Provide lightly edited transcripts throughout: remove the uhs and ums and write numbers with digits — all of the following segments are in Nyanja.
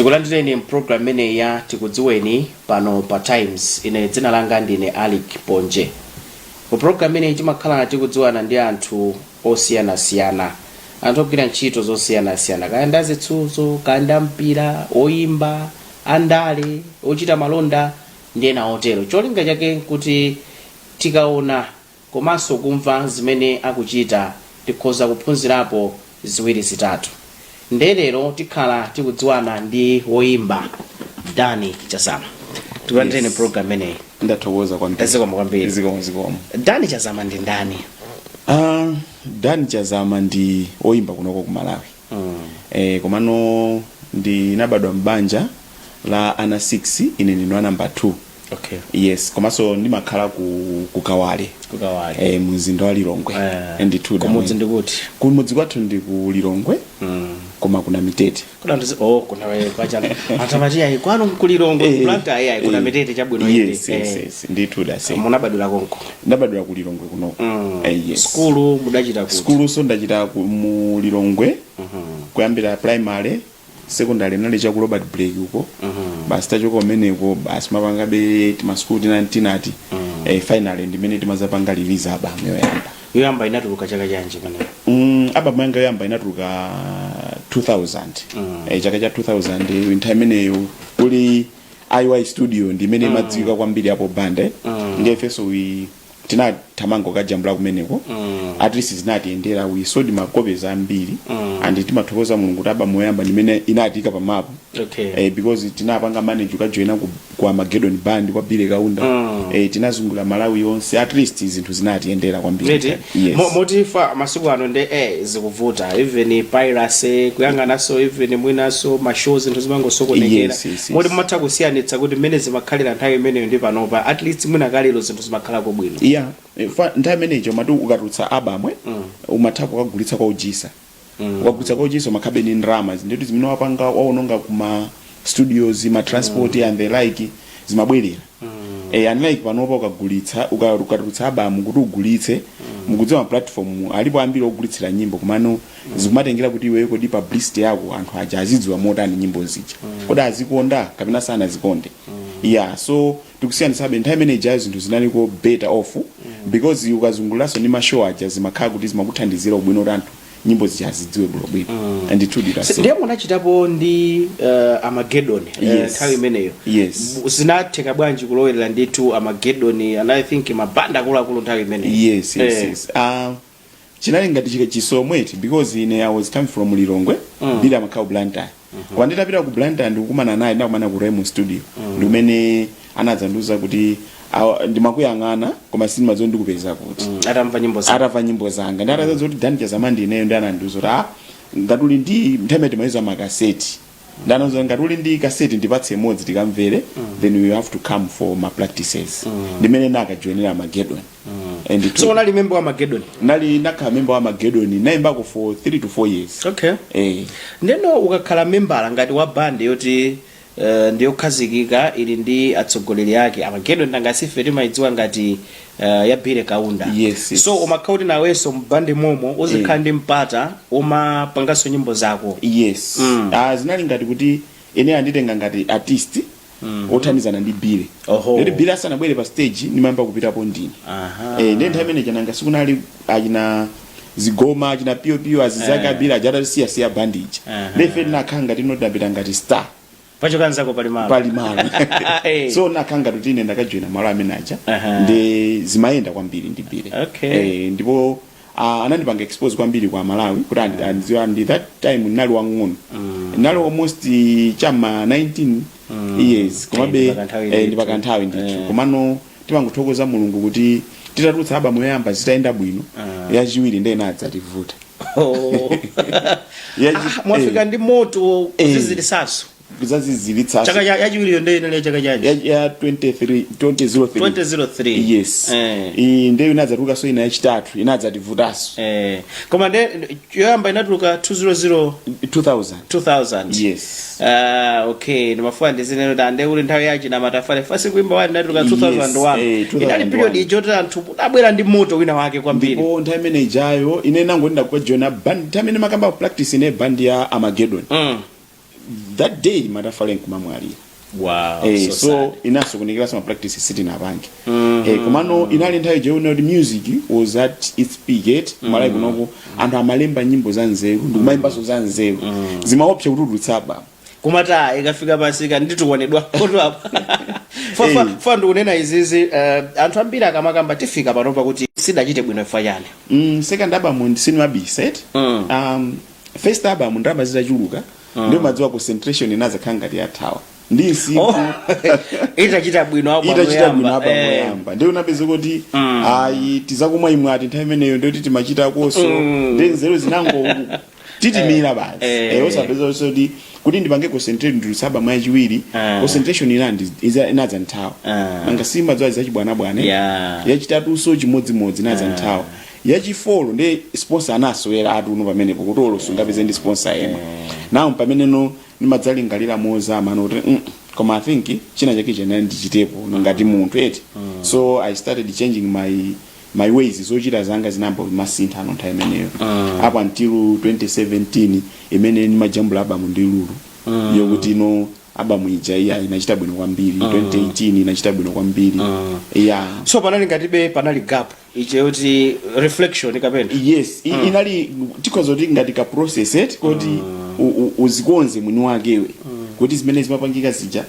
Tikulandireni mpulogalamu imeneyi ya Tikudziweni pano pa Times. Ine dzina langa ndine Alick Ponje. Mu pulogalamu imeneyi timakhala tikudziwana ndi anthu osiyanasiyana, anthu ogwira ntchito zosiyanasiyana, kaya ndi azitsuzo, kaya ndi ampira, oyimba, andale, ochita malonda ndi ena otero. Cholinga chake nkuti tikaona komanso kumva zimene akuchita tikhoza kuphunzirapo ziwiri zitatu. Nde lero tikhala tikudziwana ndi woyimba Dani Chazama. Tikulandireni program imeneyi. Ndathokoza kwambiri. Zikomo kwambiri. Zikomo, zikomo. Dani Chazama ndi ndani? Ah, Dan Chazama ndi oyimba kunoko ku Malawi. Komano ndinabadwa mbanja la ana 6, ine ndine wa number 2. Yes, komanso ndimakhala ku Kawale. Kukawale. Mumzinda wa Lilongwe. Ndithu. Kumudzi ndikuti? Kumudzi kwathu ndi ku Lilongwe, koma kuna Mitete. Kuna ndizi, oh, kuna pachana anthu amati ayi, kwanu nkulilongwe, Blantyre ayi, kuna Mitete, chabwino. Yes. Yes, ndithu dase. Munabadwira konko? Ndabadwira ku Lilongwe kunoko. Yes. Skulu mudachita kuti? Skuluso ndachita mu Lilongwe, kuyambira primary, secondary nali cha ku Robert Blake uko. Basi, tachoka umeneko, basi mapangabe timasukulu tina tinati. Finally ndimene timazapanga release album yoyamba. Yoyamba inatuluka chaka chanji pamene? Album yanga yoyamba inatuluka 2000. Chaka cha 2000. Nthawi imeneyo kuli IY Studio, ndimene imadziwika kwambiri apo band. Ndiye ifenso we tinathamanga kajambula kumeneko. At least zinatiyendera, we sold ma copies ambiri and timathokoza Mulungu kuti album yoyamba ndimene inatika pa map. Because tinapanga manage kukajoina ku Armageddon Band kwa Billy Kaunda. Tinazungulira Malawi yonse, at least zinthu zinatiyendera kwambiri. Eti? Yes. Motifa masiku ano nde zikuvuta, even piracy, kuyang'ananso even mwinaso ma show, zinthu zimangosokonekera. Yes. Moti mumatha kusiyanitsa kuti mmene zimakhalira nthawi imeneyo ndi panopa, at least mwina kalero zinthu zimakhalako bwino? Yeah, nthawi imeneyo mati ukatulutsa album, umatha kukagulitsa kwa ujisa. Ukagulitsa kwa ujisa umakhabe ni ndalama ndikuti zimene wapanga waononga kuma studios, ma transport and the like, zimabwerera. Unlike panopa, ukagulitsa, ukatulutsa album kuti ugulitse, mukudziwa ma platform alipo ambiri ogulitsira nyimbo, komano zikumatengera kuti iweyo kodi publicity yako anthu aja azidziwa motani nyimbo zija, kodi azikonda kapena sanazikonde? Yeah, so tikusiyanisabe. Nthawi imene ijayo zinthu zinaliko better off because ukazunguliranso ndi ma show aja, zimakhala kuti zimakuthandizira ubwino kuti anthu nyimbo zija azidziwe bwinobwino. Ndithu dita. Ndiye munachitapo ndi Armageddon Yes. nthawi imeneyo? Yes. Zinatheka bwanji kulowerera ndithu Armageddon, and I think mabanda akuluakulu nthawi imeneyo? Yes. Yes, chinali ngati chisomweti because ine I was coming from Lilongwe, ndili amakhala ku Blantyre. Koma nditapita ku Blantyre ndikukumana naye, ndakumana ku Remo Studio, ndikumene anadzandiuza kuti ndimakuyang'ana koma sindimadziwa ndikupeza kuti. Atamva nyimbo zako? Atamva nyimbo zanga, ndi atadza kuti Dan Chazama ndi ineyo, ndi anandiuza kuti ah, ngati uli ndi, nthawi imene timayuza makaseti, ndanauza ngati uli ndi kaseti ndipatse imodzi tikamvere, then you have to come for ma practices. Ndimene nakajoinera Armageddon. And So unali member wa Armageddon? Nali, nakhala member wa Armageddon, nayimbako for 3 to 4 years. Ndeno ukakhala membala ngati wa band yoti ndiyokhazikika, ili ndi atsogoleri ake, Armageddon nanga sife timayidziwa ngati ya Billy Kaunda? Yes. So umakhala kuti nawenso mbandi momo uzikhala ndi mpata umapanganso nyimbo zako? Yes. Ah, zinali ngati kuti ine anditenga ngati artist othandizana ndi Billy. Ndeti Billy asanabwere pa stage, ndimayamba kupitapo ndine. Ndiye nthawi imene chananga sikunali achina zigoma, achina pio azizake a Billy aja atasiyasiya band ija. Ndiye ife tinakhala ngati ino tinapita ngati star. Pachokanzako pali malo. Pali malo. So nakhala ngati kuti ine ndakajoina malo amene aja. Ndi zimayenda kwambiri ndi Billy. Ndipo anandipanga expose kwambiri kwa Malawi kuti andidziwa. Ndi that time ndinali wang'ono, ndinali almost chama 19 years, komabe Ndi pakanthawi ndi ndithu. pakanthawi ndithu. Komano timangothokoza Mulungu kuti titatulutsa album yoyamba zitayenda bwino, yachiwiri ndiye inadzativuta. Oh. Ah, mwafika ndi moto kuzizirisaso. Kuzaziziritsaso. Chaka yachiwiriyo ndiye inali chaka chanji? Ya 23, 2003. 2003. Yes. Iyi ndiyo inadzatulukaso ina yachitatu, inadzativutanso. Koma nde yoyamba inatuluka 200 2000. 2000? Yes. Ah, okay, ndimafuna ndizineno kuti ande kuti nthawi yachi na Matafale fasi kuimba wani inatuluka 2001. 2001. Inali period ijoti anthu abwera ndi moto wina wake kwambiri. Ndipo nthawi imene ijayo ine nango ndakukajoina band, nthawi imene makamba practice ine band ya Armageddon. That day Matafale nkumamwalira. So, so sad. Inaso kunikiraso ma practice sitinapange. Komano inali nthawi yoona kuti music was at its peak, eti? Malawi kunoko anthu amalemba nyimbo za nzeru ndikumayimbanso za nzeru. Zimaopsa kutulutsa album. Kumata ikafika pasika nditukonedwa koto apa fa fa. Fa ndikunena izizi, anthu ambiri akamakamba tifika panopa kuti sidachite bwino ifa chani? Second album sinimabisa, eti? First album ndalama zitachuluka, ndio madziwa concentration inazakhala ngati yathawa ndi nsinkhu. Oh, itachita bwino album Itachita bwino yoyamba, album yoyamba, ndio unapeza kuti ayi, tizakumwa imwe ati nthawi imeneyo ndiyoti timachitakonso ndi nzeru zinango titimira basi. Osapeza kuti ndipange concentrate nditulutsa album yachiwiri, concentration inadza nthawi. Nanga simadziwa zachibwanabwana. Yachitatunso chimodzimodzi inadza nthawi. Yachi four ndi sponsor anasowera atuno pamenepo kuti olo sungapeze ndi sponsor yemwe nawo pameneno. Nimadzalingalira mozama kuti koma I think china chake chenene ndichitepo ngati munthu, eti? So I started changing my ways. Zochita zanga zinayamba masinthano nthawi imeneyo up until 2017 imene nimajambula album ndi Lulu, yokuti ino album ija iya inachita bwino kwambiri. 2018 inachita bwino kwambiri, yeah. So panali ngatibe panali gap iche yoti reflection kapena? Yes, inali tikhoza kuti ngati ka process, eti, kuti uzikonze mwini wakewe kuti zimene zimapangika zija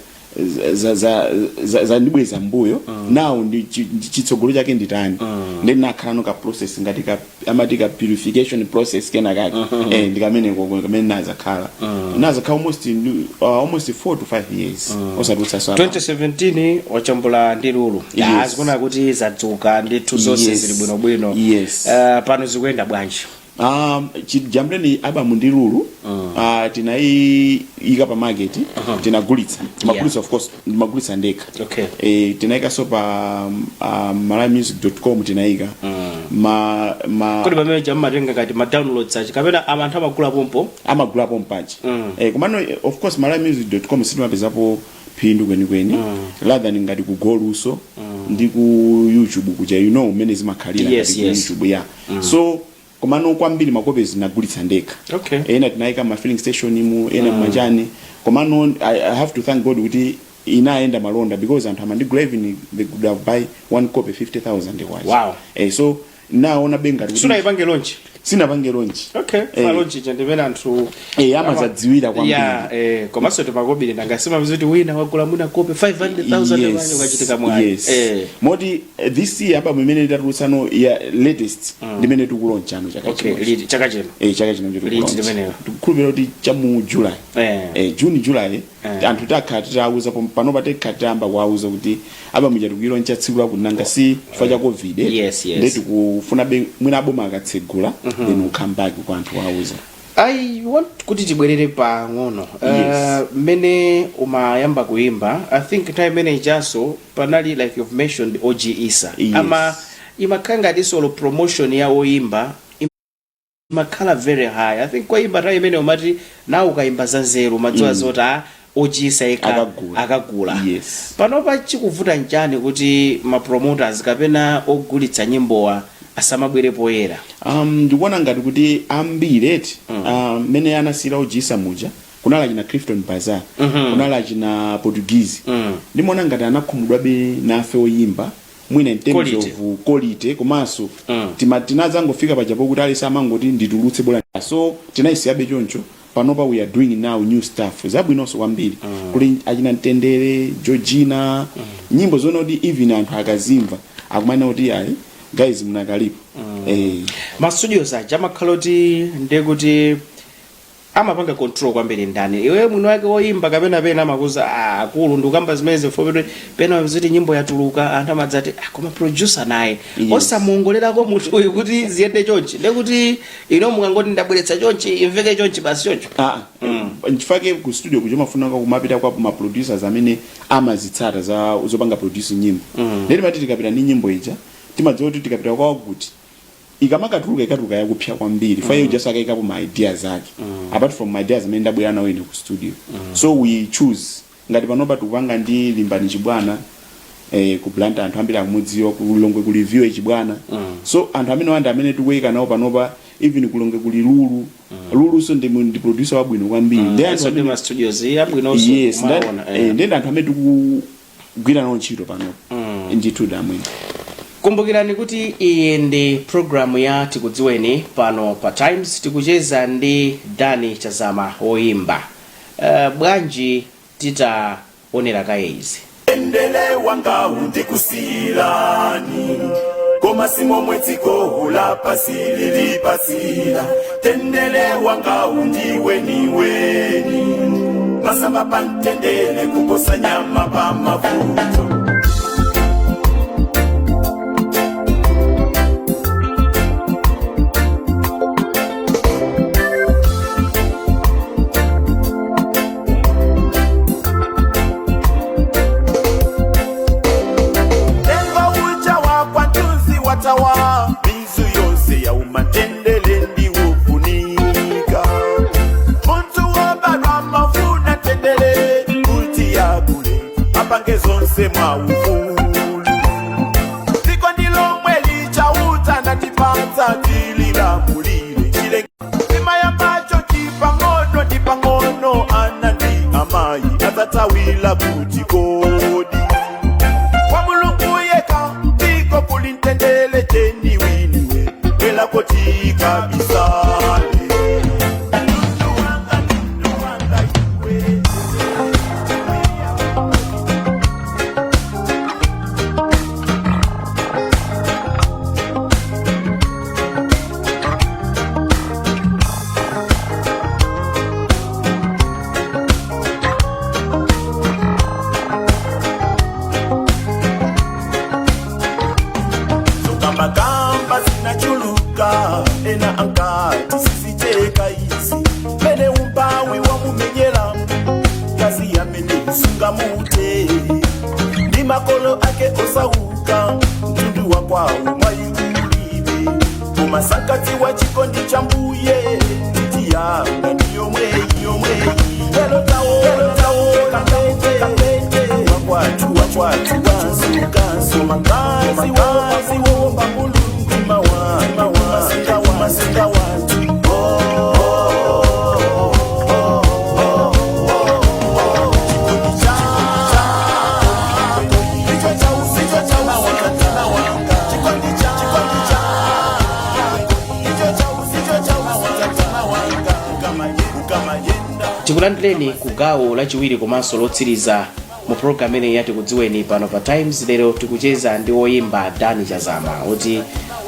zandibweza mbuyo, now ndi chitsogolo chake nditani? Ndi nakhala no ka process ngati ka amati ka purification process kena kake, ndikamene koko kamene nazakhala almost 4 to 5 years osatulutsa so 2017 wachambula ndi Lulu. Yes. Zikuona kuti zadzuka ndithu zonse, zili bwinobwino. Yes. Pano zikuyenda bwanji? Chijambuleni album ndi Lulu, tinayika pa market, tinagulitsa, timagulitsa, of course ndimagulitsa ndekha. Tinayikaso pa malawimusic.com, tinayika ma ma Kodi pamene chammatenga ngati ma downloads achi kapena anthu amagula pompo? Amagulapo mpachi. Komano of course malawimusic.com sitimapezapo phindu kwenikweni, rather than ngati ku Goluso ndi ku YouTube kuja, you know mmene zimakhalira ngati ku YouTube, yeah. So komano kwambiri ma copies nagulitsa ndekha. Ena tinayika ma filling station mu, ena machani. Komano I have to thank God kuti inayenda malonda because anthu amandigula, even they could have buy one copy 50,000 kwacha. So naona benga kuti Sunayipange launch? Sinapange launch. Fa launch ija ndimene anthu Amazadziwira kwambiri. Yeah, komanso timakobiri ndangasimamiza kuti wina wagula mwina copy 500,000 yes. Ukachitika mwayi. Moti this year album imene tatulutsano ya latest ndimene tikuloncano chaka chino. Liti chaka chino? Chaka chino. Liti limeneyo? Tikukhulupirira kuti cha mu July, June, July. Anthu takhala titawuza panopa, tikhala titayamba kuwauza kuti album ija tikuiloncha tsiku lakunanga si chifukwa cha COVID. Yes. Ndi tikufuna mwina aboma akatsegula, then we'll come back kwa anthu kuwauza. I want kuti tibwerere pang'ono. Yes. Mmene umayamba kuimba, I think nthawi imene ijaso panali, like you've mentioned, OG Isa. Yes. Ama imakhala ngati solo promotion ya oyimba imakhala very high. I think koyimba nthawi imene umati nawe ukayimba za nzeru umadziwa zoti a OG Isa yekha Akagula. Akagula. Yes. Panopa chikuvuta nchani kuti ma promoters kapena ogulitsa nyimbowa asamabwere poyera? Ndikuona ngati kuti ambiri, eti, mmene anasiyira OG Isa muja, kunali achina Clifton Bazaar, kunali achina Portuguese. Ndimaona ngati anakhumudwabe nafe oyimba mwina in terms Quality. of quality, komanso tinadzangofika pajapo kuti alese amangoti nditulutse bola, so tinayisiyabe choncho. Panopa we are doing now new stuff zabwinonso kwambiri. Kuli achina Mtendere, Georgina, nyimbo zoona kuti even anthu akazimva akumanena kuti ayi guys, mnakalipo. Ma studios aja amakhala kuti ndekuti amapanga control kwambiri ndani? Iwe mwini wake woyimba kapena pena amakuza, ah, akulu ndikukamba zimene zifo pena ziti nyimbo yatuluka, anthu amadzati, ah, koma producer naye osamuongolerako munthu uyu kuti ziyende chonchi, ndekuti ino mukangoti ndabweretsa chonchi, imveke chonchi, basi choncho? Ah, nchifake ku studio kuja mafunika kumapita kwa ma producers amene amazitsata za zopanga produce nyimbo. Ndeti mati tikapita ndi nyimbo ija, timadziwa kuti tikapita kwawo kuti ikamakatuluka ikatuluka yakupsya kwambiri. Fa iyo just akaikapo ma ideas ake apart from my ideas amene ndabwera nawo ine ku studio. So we choose. Ngati panopa tikupanga ndi Limbani Chibwana, ku Blantyre anthu ambiri akumudziwa, ku Lilongwe ku Review Chibwana. So anthu amene wanda amene tikuyika nawo panopa Even kulonge kuli Lulu. Lulu so ndi producer wabwino kwambiri. Ndi anthu So ndi ma studios abwinonso. Yes. Kumaona, eh. Ndi anthu amene tikugwira nawo ntchito pano ndithu damwene. Kumbukirani kuti iyi ndi programu ya Tikudziweni pano pa Times. Tikucheza ndi Dani Chazama, woyimba. Bwanji titaonera kaye izi? Mtendere wanga undikusiyirani, koma simomwe dziko lapasi lilipasira. Tendere wanga undiweniweni, masamba pa mtendere kuposa nyama pa mavuto. Tenga uja wa kwantuzi watawa mizu yonse yauma, tendele ndiwofunika. Muntu wobadwa mafuna tendele kuti yakule apange zonse mwaufulu. Dziko ndilomwe lichauta natipatsa tililamulire chile chimayambacho chipang'ono ndi pang'ono. Ana ndi amayi adzatawila kuti kodi kwa Mulungu yeka ndiko kuli mtendere cheni winiwe welako tikabisale. Mtundu wanga, mtundu wanga iwe. Kamba zinachuluka, ena ankati sizicheka izi mene umpawi wamumenyera kazi yamene isungamute ndi makolo ake osauka, mtundu wa kwawo mwayiulibe kumasakati wa chikondi cha mbuye titi yanga ndiyomweyi yomweyi. Lelo tawo lelo tawo kapete kapete wakwatu wakwatu kansu kansu makazi wazi womba Mulungu mawa mawa masinga masinga watu oh, oh, oh, oh, oh, oh. Chikondi cha chikondi cha icho cha icho cha icho cha wanga ukamayenda. Tikulandireni ku gawo lachiwiri komanso lotsiriza mu programu imeneyi ya Tikudziweni pano pa Times. Lero tikucheza ndi woyimba Dani Chazama, kuti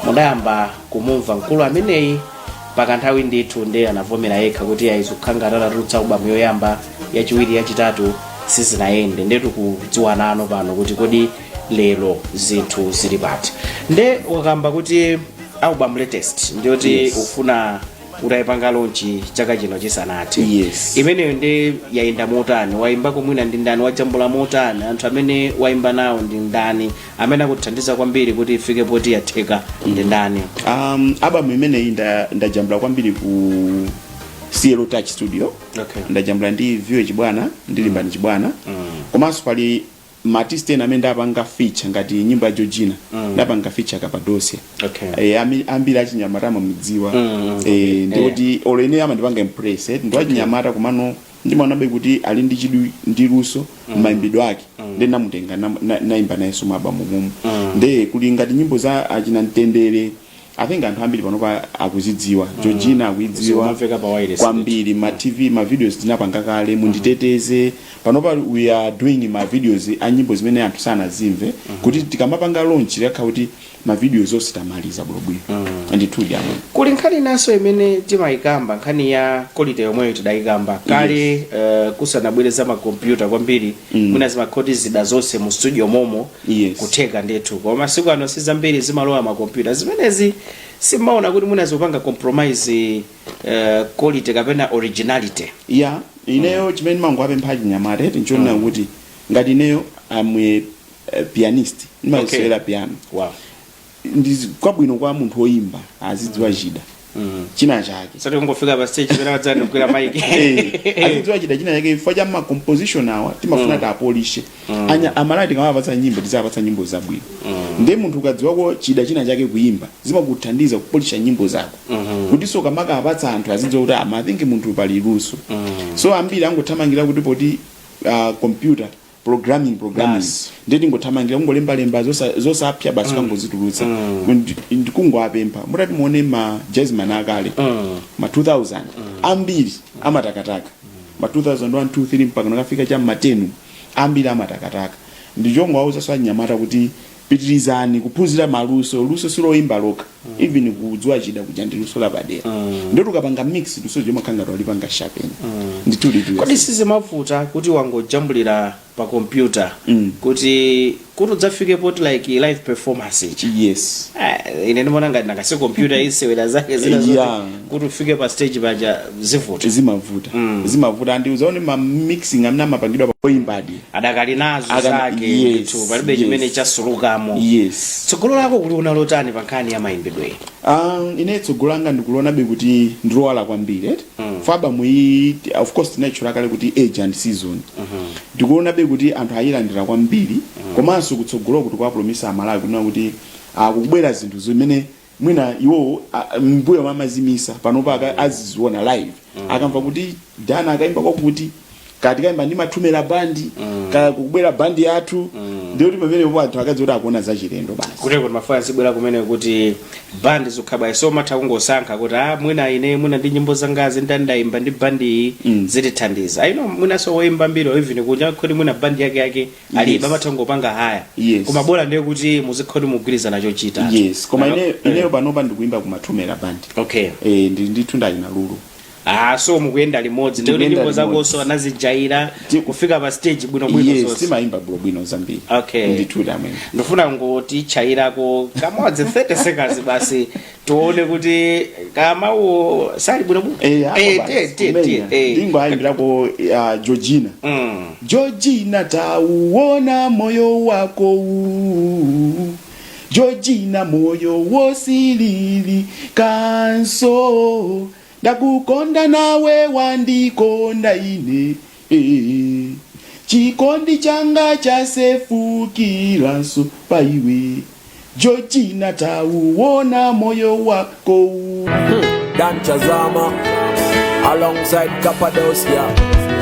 mudayamba kumumva mkulu ameneyi pakanthawi ndithu, ndiye anavomera yekha kuti ayizukhala atatulutsa albamu yoyamba, yachiwiri, yachitatu, sizinayende. Nde tikudziwanano pano kuti kodi lero zinthu zili pati. Nde wakamba kuti album latest ndiyoti ufuna utayipanga launch chaka chino chisanathe. Yes. Imeneyo ndi yayenda motani? Wayimbako mwina ndi ndani? Wajambula motani? Anthu amene wayimba nawo ndi ndani? Amene akuthandiza kwambiri kuti ifike poti yatheka ndi ndani? Album imeneyi ndajambula kwambiri ku CL Touch Studio. Ndajambula ndi Viwe Chibwana ndi Limbani Chibwana. Komanso pali ma artist ena amene ndapanga feature, ngati nyimbo ya Georgina ndapanga feature Cappadocia. Ambiri achinyamata amamudziwa. Ndikuti olo ine amandipanga impress, ndi wachinyamata komano ndimaonabe kuti ali ndi chidwi ndi luso m'mayimbidwe ake. Ndi namutenga nayimba nayenso mu album mumu. Nde kuli ngati nyimbo za achina Mtendere, I think anthu ambiri panopa akuzidziwa. Georgina akuidziwa. Zimamveka pa wireless. Kwambiri. Ma TV, ma videos tinapanga kale. Munditeteze, panopa we are doing ma videos a nyimbo zimene anthu sanazimve, kuti tikamapanga launch likakhala kuti ma videos onse tamaliza bwinobwino ndithudi amwe. Kuli nkhani inanso imene timayikamba, nkhani ya quality yomweyo tidayikamba kale. Kusanabwere za makompyuta kwambiri, mwina zimakhoti zida zonse mu studio momo kutheka ndithu, koma masiku ano si zambiri zimalowa makompyuta. Zimenezi simaona kuti mwina zikupanga compromise quality kapena originality? Ya, ineyo chimene ndimangowapempha achinyamata eti nchonena kuti ngati ineyo am a pianist, ndimasewera piano. Ndi kwabwino kwa munthu woyimba azidziwa chida china chake. Sati kungofika pa stage pena padzani kugwira mic. Azidziwa chida china chake chifukwa cha ma composition awa timafuna tiapolishe. Anya Amalawi tikamapatsa nyimbo, tizapatsa nyimbo zabwino. Ndiye munthu ukadziwako chida china chake kuimba, zimakuthandiza kupolisha nyimbo zako. Kuti so kamaka apatsa anthu azidziwa kuti ama I think munthu pali luso. So ambiri angothamangira kuti poti computer programming, ndeti ngothamangira kungolembalemba zosapsa basi, kangozitulutsa. Ndikungoapempha, mutati muone ma jazzman akale, ma 2000, ambiri amatakataka. Ma 2001, 2, 3 mpaka nakafika cha ma 10, ambiri amatakataka. Ndichongowauza anyamata kuti pitirizani kuphunzira maluso. Luso siloyimba lokha, even kudziwa chida kuja ndi luso lapadera. Ndoti ukapanga mix luso jomakhala ngati walipanga sharpen ndithu. Kodi sizimavuta kuti wangojambulira pa kompyuta, kuti udzafike poti like live performance ichi? Yes. Ah, ine ndimaona ngati nakasi kompyuta isewera zake zina zote, kuti ufike pa stage paja zivuta. Zimavuta. Zimavuta, and uzaone ma mixing amene amapangidwa pa oyimbadi adakali nazo zake. Ndithu, palibe chimene chasulukamo. Tsogolo lako kuliona lotani pa nkhani ya mayimbidwe? Ine tsogolo langa ndikulionabe kuti ndilowala kwambiri, eti? Faba muyi, of course tinatchula kale kuti age and season. Ndikuonabe kuti anthu ayilandira kwambiri, komanso kutsogolo kuti kwapromisa Amalawi kunena kuti akubwera zinthu zimene mwina iwo mbuyo mamazimisa, panopa aziziona live. Akamva kuti Dana akaimba kwakuti, kati kaimba ndi Mathumela Band, kaya kukubwera bandi yathu, ndikuti pamenepo anthu akadziwa kuti akuona zachilendo basi. Kuti mafuna zibwera kumene kuti bandi zikhabwa, so matha kungosankha kuti ah, mwina ine mwina ndi nyimbo zangazi ndandayimba ndi bandi iyi, zitithandiza. Aino mwinanso woyimba mbiri even kunja kuti mwina bandi yake yake alibe, amatha kungopanga haya. Koma bola ndiye kuti muzikhoti mugwirizana chochita. Yes, koma ineyo panopa ndikuimba ku Mathumela Band. Ndithu ndayina lulu. Ah, so mukuyenda limodzi, ndiye kuti Tikuyenda nyimbo zakonso limodzi. anazijaira kufika pa stage bwinobwino zonse. Timayimba bwinobwino zambiri. Ndithu amene. Ndifuna ngotichayirako kamodzi, 30 seconds basi, tione kuti kamawo sali bwinobwino. Apo basi, kumenya. Ndingoayimbirako Georgina. Georgina, tauona moyo wako uu. Georgina, moyo wosilili kanso, ndakukonda nawe wandikonda ine. Chikondi changa chasefukiranso pa iwe. Georgina, tauona moyo wako uu. Dan Chazama alongside Cappadocia,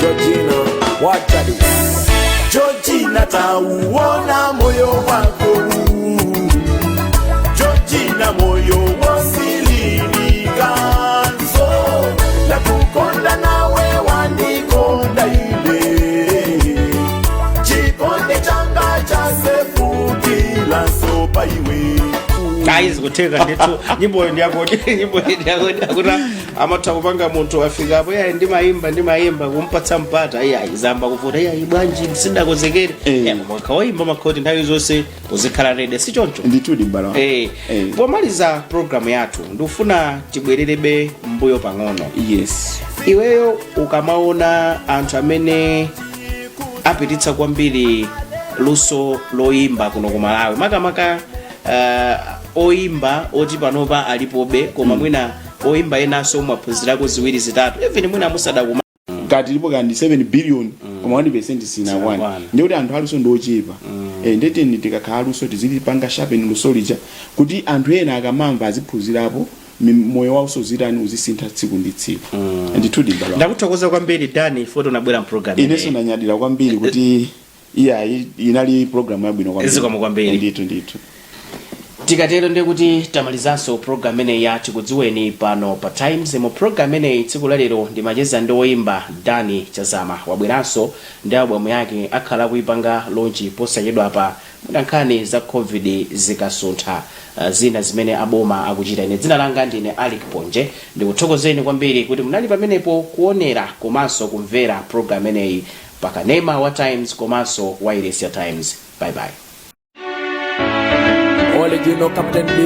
Georgina, watch this. Georgina, tauona moyo wako, Georgina, moyo wosililikanso, ndakukonda nawe wandikonda ine, chikondi changa chasefukilanso pa iwe. Ayi, zikutheka ndithu. Nyimboyo ndiyakoti, nyimboyo ndiyakoti, akuti amatha kupanga munthu afikapo, iyayi, ndimayimba, ndimayimba, kumpatsa mpata, iyayi, zamba kuvuta, iyayi, bwanji sindakonzekere. Koma woyimba makhoti nthawi zonse uzikhala ready, si choncho? Ndithudi, m'bale wanga. Pomaliza programu yathu, ndikufuna tibwererebe mbuyo pang'ono. Iweyo ukamaona anthu amene apititsa kwambiri luso loyimba kuno ku Malawi, makamaka oyimba oti panopa alipobe, koma mwina oyimba enanso mwaphunzirako ziwiri zitatu, even mwina musadakuma Ngati ilipo kandi 7 billion, koma 1% sinakwana. Sinakwana. Ndikuti anthu aluso ndi ochepa. Ndeteni tikakhala aluso tizilipanga sharpen luso lija kuti anthu ena akamamva aziphunzirapo, moyo wawo uzitani, uzisintha tsiku ndi tsiku. Ndithudi, m'bale wanga. Ndakuthokoza kwambiri, Dani, foti unabwera mpulogalamu. Inenso ndanyadira kwambiri kuti iya inali program yabwino kwambiri. Zikomo kwambiri. Ndithu, ndithu. Tikatero ndiye kuti tamalizanso program imeneyi ya Tikudziweni pano pa Times. Mu program imeneyi tsiku lalero ndimacheza ndi woyimba Dani Chazama. Wabweranso ndi albamu yake, akhala kuipanga launch posachedwapa, mwina nkhani za COVID zikasuntha, zina zimene aboma akuchita. Ine dzina langa ndine Alick Ponje. Ndikuthokozeni kwambiri kuti munali pamenepo kuonera komanso kumvera program imeneyi pakanema wa Times komanso wireless ya Times. Bye bye. Original Captain D.